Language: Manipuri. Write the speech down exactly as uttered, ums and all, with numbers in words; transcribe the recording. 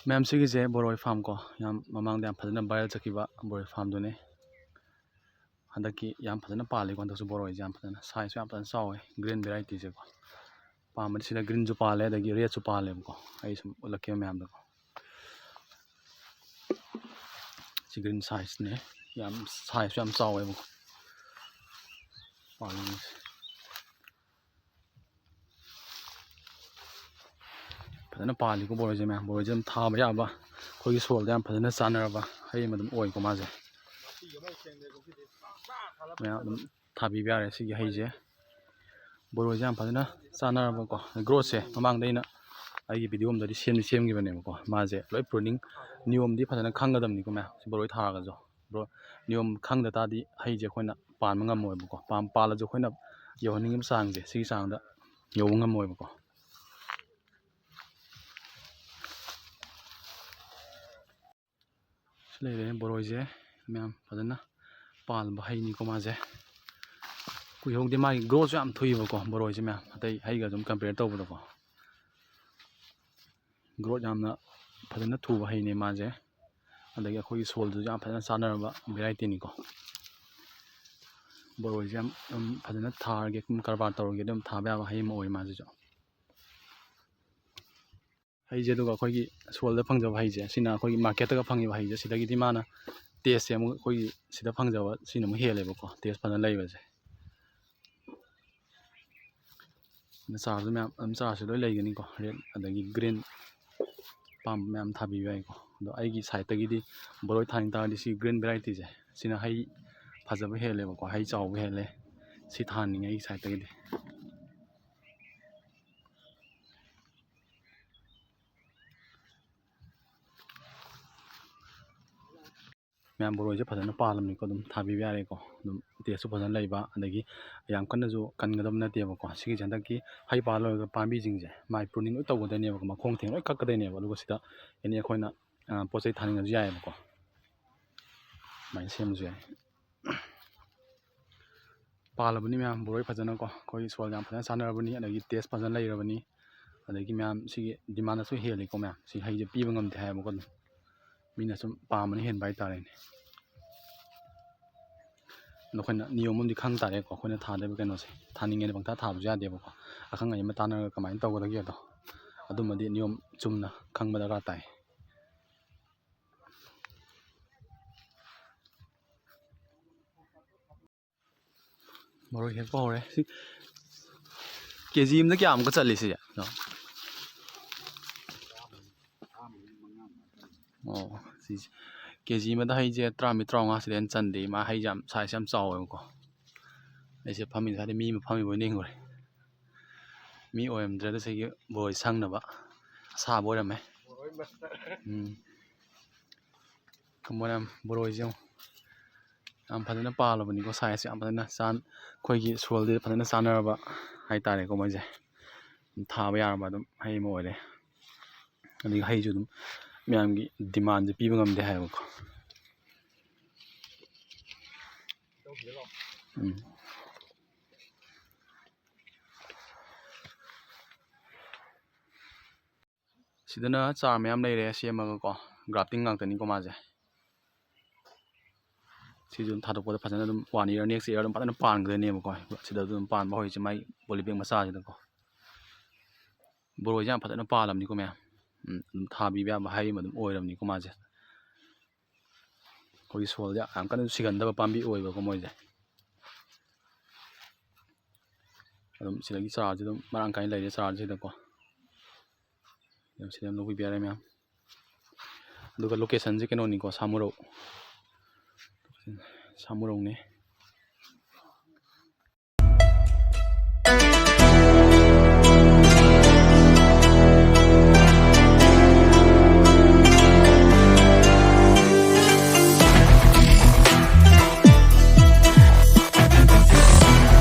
ꯃꯌꯥꯝ, ꯁꯤꯒꯤꯁꯦ ꯕꯣꯔꯣꯏ farm ꯀꯣ, ꯌꯥꯝ ꯃꯃꯥꯡꯗ ꯌꯥꯝ ꯐꯖꯅ viral ꯆꯠꯈꯤꯕ ꯕꯣꯔꯣꯏ farmꯗꯨꯅꯦ꯫ ꯍꯟꯗꯛꯀꯤ ꯌꯥꯝ ꯐꯖꯅ ꯄꯥꯜꯂꯤꯀꯣ ꯍꯟꯗꯛꯁꯨ ꯕꯣꯔꯣꯏꯁꯦ, ꯌꯥꯝ ꯐꯖꯅ sizeꯁꯨ ꯌꯥꯝ ꯐꯖꯅ ꯆꯥꯎꯋꯦ, green varietyꯁꯦꯀꯣ꯫ ꯄꯥꯝꯕꯗꯤ ꯁꯤꯗ greenꯁꯨ ꯄꯥꯜꯂꯦ, ꯑꯗꯒꯤ redꯁꯨ ꯄꯥꯜꯂꯦꯕꯀꯣ꯫ ꯑꯩ ꯁꯨꯝ ꯎꯠꯂꯛꯀꯦ ꯃꯌꯥꯝꯗꯀꯣ꯫ ꯁꯤ green sizeꯅꯦ, ꯌꯥꯝ sizeꯁꯨ ꯌꯥꯝ ꯆꯥꯎꯋꯦꯕꯀꯣ꯫ ꯄꯥꯜꯂꯤꯁꯦ ꯐꯖꯅ ꯄꯥꯜꯂꯤꯀꯣ ꯕꯣꯔꯣꯏꯁꯦ ꯃꯌꯥꯝ꯫ ꯕꯣꯔꯣꯏꯁꯦ ꯑꯗꯨꯝ ꯊꯥꯕ ꯌꯥꯕ, ꯑꯩꯈꯣꯏꯒꯤ soilꯗ ꯌꯥꯝ ꯐꯖꯅ ꯆꯥꯟꯅꯔꯕ ꯍꯩ ꯑꯃ ꯑꯗꯨꯝ ꯑꯣꯏꯀꯣ ꯃꯥꯁꯦ꯫ ꯃꯌꯥꯝ ꯑꯗꯨꯝ ꯊꯥꯕꯤꯕ ꯌꯥꯔꯦ ꯁꯤꯒꯤ ꯍꯩꯁꯦ꯫ ꯕꯣꯔꯣꯏꯁꯦ ꯌꯥꯝ ꯐꯖꯅ ꯆꯥꯟꯅꯔꯕꯀꯣ꯫ Growthꯁꯦ ꯃꯃꯥꯡꯗ ꯑꯩꯅ ꯑꯩꯒꯤ video ꯑꯃꯗꯗꯤ ꯁꯦꯝꯗꯤ ꯁꯦꯝꯈꯤꯕꯅꯦꯕꯀꯣ꯫ ꯃꯥꯁꯦ ꯂꯣꯏ pruning ꯅꯤꯌꯣꯝꯗꯤ ꯐꯖꯅ ꯈꯪꯒꯗꯕꯅꯤꯀꯣ ꯃꯌꯥꯝ, ꯕꯣꯔꯣꯏ ꯊꯥꯔꯒꯁꯨ꯫ ꯕ꯭ꯔꯣ, ꯅꯤꯌꯣꯝ ꯈꯪꯗ ꯇꯥꯔꯗꯤ ꯍꯩꯁꯦ ꯑꯩꯈꯣꯏꯅ ꯄꯥꯟꯕ ꯉꯝꯃꯣꯏꯕꯀꯣ꯫ ꯄꯥꯝ-, ꯄꯥꯜꯂꯁꯨ ꯑꯩꯈꯣꯏꯅ ꯌꯧꯍꯟꯅꯤꯡꯉꯤꯕ ꯆꯥꯡꯁꯦ, ꯁꯤꯒꯤ ꯆꯥꯡꯗ ꯌꯧꯕ ꯉꯝꯃꯣꯏꯕꯀꯣ꯫ ꯁꯤ ꯂꯩꯔꯦ ꯕꯣꯔꯣꯏꯁꯦ, ꯃꯌꯥꯝ ꯐꯖꯅ ꯄꯥꯟꯕ ꯍꯩꯅꯤꯀꯣ ꯃꯥꯁꯦ꯫ ꯀꯨꯏꯍꯧꯗꯦ, ꯃꯥꯒꯤ growthꯁꯨ ꯌꯥꯝ ꯊꯨꯏꯕꯀꯣ ꯕꯣꯔꯣꯏꯁꯦ ꯃꯌꯥꯝ, ꯑꯇꯩ ꯍꯩꯒ ꯑꯗꯨꯝ compare ꯇꯧꯕꯗꯀꯣ꯫ Growth ꯌꯥꯝꯅ ꯐꯖꯅ ꯊꯨꯕ ꯍꯩꯅꯦ ꯃꯥꯁꯦ꯫ ꯑꯗꯒꯤ ꯑꯩꯈꯣꯏꯒꯤ soilꯗꯨꯁꯨ ꯌꯥꯝ ꯐꯖꯅ ꯆꯥꯟꯅꯔꯕ varietyꯅꯤꯀꯣ꯫ ꯕꯣꯔꯣꯏꯁꯦ ꯌꯥꯝ, ꯌꯥꯝ ꯐꯖꯅ ꯊꯥꯔꯒꯦ, ꯁꯨꯝ ꯀꯔꯕꯥꯔ ꯇꯧꯔꯒꯦ ꯑꯗꯨꯝ ꯊꯥꯕ ꯌꯥꯕ ꯍꯩ ꯑꯃ ꯑꯣꯏ ꯃꯥꯁꯤꯁꯨ꯫ ꯍꯩꯁꯦ ꯑꯗꯨꯒ ꯑꯩꯈꯣꯏꯒꯤ soilꯗ ꯐꯪꯖꯕ ꯍꯩꯁꯦ, ꯁꯤꯅ ꯑꯩꯈꯣꯏꯒꯤ marketꯇꯒ ꯐꯪꯉꯤꯕ ꯍꯩꯁꯦ, ꯁꯤꯗꯒꯤꯗꯤ ꯃꯥꯅ tasteꯁꯦ ꯑꯃꯨꯛ ꯑꯩꯈꯣꯏꯒꯤ ꯁꯤꯗ ꯐꯪꯖꯕ ꯁꯤꯅ ꯑꯃꯨꯛ ꯍꯦꯜꯂꯦꯕꯀꯣ, taste ꯐꯖꯅ ꯂꯩꯕꯁꯦ꯫ ꯑꯗ ꯆꯥꯔꯁꯨ ꯃꯌꯥꯝ ꯑꯗꯨꯝ, ꯆꯥꯔꯁꯨ ꯂꯣꯏ ꯂꯩꯒꯅꯤꯀꯣ, red ꯑꯗꯒꯤ green ꯑꯄꯥꯝꯕ ꯃꯌꯥꯝ ꯊꯥꯕꯤꯕ ꯌꯥꯏꯀꯣ꯫ ꯑꯗꯣ ꯑꯩꯒꯤ sideꯇꯒꯤꯗꯤ ꯕꯣꯔꯣꯏ ꯊꯥꯅꯤꯡ ꯇꯥꯔꯗꯤ ꯁꯤ green varietyꯁꯦ, ꯁꯤꯅ ꯍꯩ ꯐꯖꯕ ꯍꯦꯜꯂꯦꯕꯀꯣ, ꯍꯩ ꯆꯥꯎꯕ ꯍꯦꯜꯂꯦ꯫ ꯁꯤ ꯊꯥꯍꯟꯅꯤꯡꯉꯦ ꯑꯩꯒꯤ sideꯇꯒꯤꯗꯤ꯫ ꯃꯌꯥꯝ ꯕꯣꯔꯣꯏꯁꯦ ꯐꯖꯅ ꯄꯥꯜꯂꯝꯅꯤꯀꯣ, ꯑꯗꯨꯝ ꯊꯥꯕꯤꯕ ꯌꯥꯔꯦꯀꯣ꯫ ꯑꯗꯨꯝ tasteꯁꯨ ꯐꯖꯅ ꯂꯩꯕ, ꯑꯗꯒꯤ ꯌꯥꯝ ꯀꯟꯅꯁꯨ ꯀꯟꯒꯗꯕ ꯅꯠꯇꯦꯕꯀꯣ꯫ ꯁꯤꯒꯤꯁꯦ ꯍꯟꯗꯛꯀꯤ ꯍꯩ ꯄꯥꯜ ꯂꯣꯏꯔꯒ ꯄꯥꯝꯕꯤꯁꯤꯡꯁꯦ ꯃꯥꯏ pruning ꯂꯣꯏ ꯀꯛꯀꯗꯣꯏꯅꯦꯕꯀꯣ, ꯃꯈꯣꯡ ꯊꯦꯡ ꯂꯣꯏ ꯀꯛꯀꯗꯣꯏꯅꯦꯕ꯫ ꯑꯗꯨꯒ ꯁꯤꯗ ꯑꯦꯅꯤ ꯑꯩꯈꯣꯏꯅ, ꯑ, ꯄꯣꯠ ꯆꯩ ꯊꯥꯅꯤꯡꯉꯁꯨ ꯌꯥꯏꯑꯕꯀꯣ, ꯑꯗꯨꯃꯥꯏꯅ ꯁꯦꯝꯕꯁꯨ ꯌꯥꯏ꯫ ꯄꯥꯜꯂꯕꯅꯤ ꯃꯌꯥꯝ, ꯕꯣꯔꯣꯏ ꯐꯖꯅꯀꯣ, ꯑꯩꯈꯣꯏꯒꯤ soil ꯌꯥꯝ ꯐꯖꯅ ꯆꯥꯟꯅꯔꯕꯅꯤ, ꯑꯗꯒꯤ taste ꯐꯖꯅ ꯂꯩꯔꯕꯅꯤ꯫ ꯑꯗꯒꯤ ꯃꯌꯥꯝ ꯁꯤꯒꯤ ꯗꯤꯃꯥꯟꯅꯁꯨ ꯍꯦꯜꯂꯤꯀꯣ ꯃꯌꯥꯝ꯫ ꯁꯤ ꯍꯩꯁꯦ ꯄꯤꯕ ꯉꯝꯗꯦ ꯍꯥꯏꯌꯦꯕꯀꯣ ꯑꯗꯨꯝ꯫ ꯃꯤꯅ ꯁꯨꯝ ꯄꯥꯝꯕꯅ ꯍꯦꯟꯕ ꯍꯥꯏꯇꯥꯔꯦꯅꯦ꯫ ꯑꯗꯣ ꯑꯩꯈꯣꯏꯅ ꯅꯤꯌꯣꯝ ꯑꯃꯗꯤ ꯈꯪ ꯇꯥꯔꯦꯀꯣ꯫ ꯑꯩꯈꯣꯏꯅ ꯊꯥꯗꯣꯏꯕ ꯀꯩꯅꯣꯁꯦ, ꯊꯥꯅꯤꯡꯉꯦꯅ ꯄꯪꯊꯥ ꯊꯥꯕꯁꯨ ꯌꯥꯗꯦꯕꯀꯣ꯫ ꯑꯈꯪ ꯑꯍꯩ ꯑꯃ ꯇꯥꯟꯅꯔꯒ ꯀꯃꯥꯏꯅ ꯇꯧꯒꯗꯒꯦ ꯑꯗꯣ, ꯑꯗꯨꯃꯗꯤ ꯅꯤꯌꯣꯝ ꯆꯨꯝꯅ ꯈꯪꯕ ꯗꯔꯀꯥꯔ ꯇꯥꯏ꯫ ꯃꯔꯣꯏ ꯍꯦꯛꯄ ꯍꯧꯔꯦ꯫ ꯁꯤ ꯀꯦ ꯖꯤ ꯑꯃꯗ ꯀꯌꯥꯃꯨꯛꯀ ꯆꯠꯂꯤ ꯁꯤꯁꯦ? ꯑꯣ, ꯁꯤꯁꯦ ꯀꯦ ꯖꯤ ꯑꯃꯗ ꯍꯩꯁꯦ ꯇꯔꯥꯃꯔꯤ, ꯇꯔꯥꯃꯉꯥ ꯁꯤꯗꯩ ꯍꯦꯟꯅ ꯆꯟꯗꯦ꯫ ꯃꯥ ꯍꯩꯁꯦ ꯌꯥꯝ, ꯁꯥꯏꯖꯁꯦ ꯌꯥꯝ ꯆꯥꯎꯋꯦꯕꯀꯣ꯫ ꯑꯩꯁꯦ ꯐꯝꯃꯤ ꯁ꯭ꯋꯥꯏꯗ ꯃꯤ ꯑꯃ ꯐꯝꯃꯤꯕꯣꯏ ꯅꯤꯡꯉꯨꯔꯦ꯫ ꯃꯤ ꯑꯣꯏꯔꯝꯗ꯭ꯔꯦꯗ, ꯁꯤꯒꯤ ꯕꯣꯔꯣꯏ ꯁꯪꯅꯕ ꯑꯁꯥꯕ ꯑꯣꯏꯔꯝꯃꯦ꯫ ꯎꯝ꯫ ꯀꯃꯥꯏꯅ ꯕꯣꯔꯣꯏꯁꯦ ꯌꯦꯡꯉꯨ꯫ ꯌꯥꯝ ꯐꯖꯅ ꯄꯥꯜꯂꯕꯅꯤꯀꯣ, ꯁꯥꯏꯖꯁꯦ ꯌꯥꯝ ꯐꯖꯅ ꯆꯥꯟ-, ꯑꯩꯈꯣꯏꯒꯤ ꯁꯣꯏꯜꯗꯤ ꯐꯖꯅ ꯆꯥꯟꯅꯔꯕ ꯍꯥꯏꯇꯥꯔꯦꯀꯣ ꯃꯣꯏꯁꯦ꯫ ꯑꯗꯨꯝ ꯊꯥꯕ ꯌꯥꯔꯕ ꯑꯗꯨꯝ ꯍꯩ ꯑꯃ ꯑꯣꯏꯔꯦ꯫ ꯑꯗꯒꯤ ꯍꯩꯁꯨ ꯑꯗꯨꯝ ꯃꯌꯥꯝꯒꯤ ꯗꯤꯃꯥꯟꯁꯦ ꯄꯤꯕ ꯉꯝꯗꯦ ꯍꯥꯏꯌꯦꯕꯀꯣ꯫ ꯎꯝ꯫ ꯁꯤꯗꯅ ꯆꯥꯔ ꯃꯌꯥꯝ ꯂꯩꯔꯦ ꯁꯦꯝꯃꯒꯀꯣ, grafting ꯉꯥꯛꯇꯅꯤꯀꯣ ꯃꯥꯁꯦ꯫ ꯁꯤꯁꯨ ꯑꯗꯨꯝ ꯊꯥꯗꯣꯛꯄꯗ ꯐꯖꯅ ꯑꯗꯨꯝ one year, next year ꯑꯗꯨꯝ ꯐꯖꯅ ꯄꯥꯟꯒꯗꯣꯏꯅꯦꯕꯀꯣ꯫ ꯁꯤꯗ ꯑꯗꯨꯝ ꯄꯥꯟꯕ ꯍꯧꯔꯤꯁꯦ ꯃꯥꯏ poly bag ꯃꯆꯥꯁꯤꯗꯀꯣ꯫ ꯕꯣꯔꯣꯏꯁꯦ ꯌꯥꯝ ꯐꯖꯅ ꯄꯥꯜꯂꯕꯅꯤꯀꯣ ꯃꯌꯥꯝ꯫ ꯎꯝ, ꯑꯗꯨꯝ ꯊꯥꯕꯤꯕ ꯌꯥꯕ ꯍꯩ ꯑꯃ ꯑꯗꯨꯝ ꯑꯣꯏꯔꯕꯅꯤꯀꯣ ꯃꯥꯁꯦ꯫ ꯑꯩꯈꯣꯏꯒꯤ ꯁꯣꯏꯜꯁꯦ ꯌꯥꯝ ꯀꯟꯅ ꯁꯤꯒꯟꯗꯕ ꯄꯥꯝꯕꯤ ꯑꯣꯏꯕꯀꯣ ꯃꯣꯏꯁꯦ꯫ ꯑꯗꯨꯝ ꯁꯤꯗꯒꯤ ꯆꯥꯔꯁꯦ ꯑꯗꯨꯝ ꯃꯔꯥꯡ ꯀꯥꯏꯅ ꯂꯩꯔꯦ ꯆꯥꯔꯁꯤꯗꯀꯣ꯫ ꯑꯗꯨꯝ ꯁꯤꯗ ꯑꯗꯨꯝ ꯂꯧꯕꯤꯕ ꯌꯥꯔꯦ ꯃꯌꯥꯝ꯫ ꯑꯗꯨꯒ locationꯁꯦ ꯀꯩꯅꯣꯅꯤꯀꯣ, ꯁꯥꯃꯨꯔꯧ꯫ ꯁꯥꯃꯨꯔꯧꯅꯤ꯫